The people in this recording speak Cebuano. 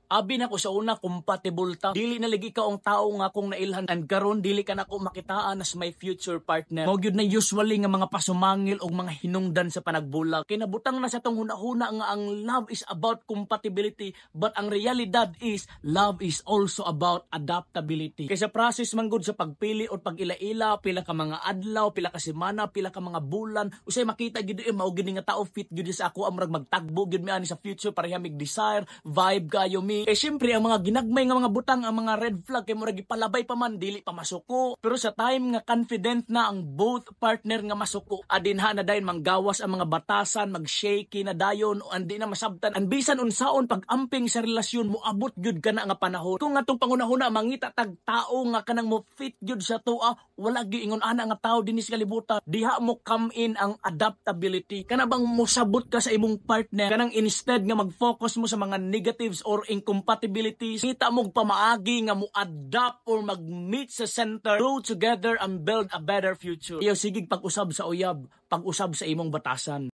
Abi nako sa una, compatible ta. Dili na lagi ka ang tao nga akong nailhan and karon dili ka nako makitaan as my future partner. Mao gyud na usually nga mga pasumangil og mga hinungdan sa panagbulag. Kay nabutang na sa atong hunahuna nga ang love is about compatibility, but ang realidad is love is also about adaptability. Kay sa process man gud sa pagpili o pag-ila-ila, pila ka mga adlaw, pila ka semana, pila ka mga bulan, usay makita gyud eh, mao gyud ni nga tao, fit gyud sa ako, murag magtagbo gyud mi ani sa future, pareha mig desire, vibe kayo mi. Eh syempre, ang mga ginagmay nga mga butang, ang mga red flag, kay murag ipalabay pa man, dili pa masuko. Pero sa time nga confident na ang both partner nga masuko, adinha na dayon manggawas ang mga batasan, mag-shaky na dayon, o andi na masabtan. Ang bisan unsaon pag-amping sa relasyon, moabot gyud kana nga panahon. Kung atong pangunahuna mangita tag tao nga kanang mo fit gyud sa atoa, wala gyud ingon ana nga tao dinhi sa kalibutan. Diha mo come in ang adaptability. Kana bang mosabot ka sa imong partner, kanang instead nga mag-focus mo sa mga negatives or incompatibilities, kita mo pamaagi nga mo adapt or mag-meet sa center, grow together and build a better future. Iyo sigig pag-usab sa uyab, pag-usab sa imong batasan.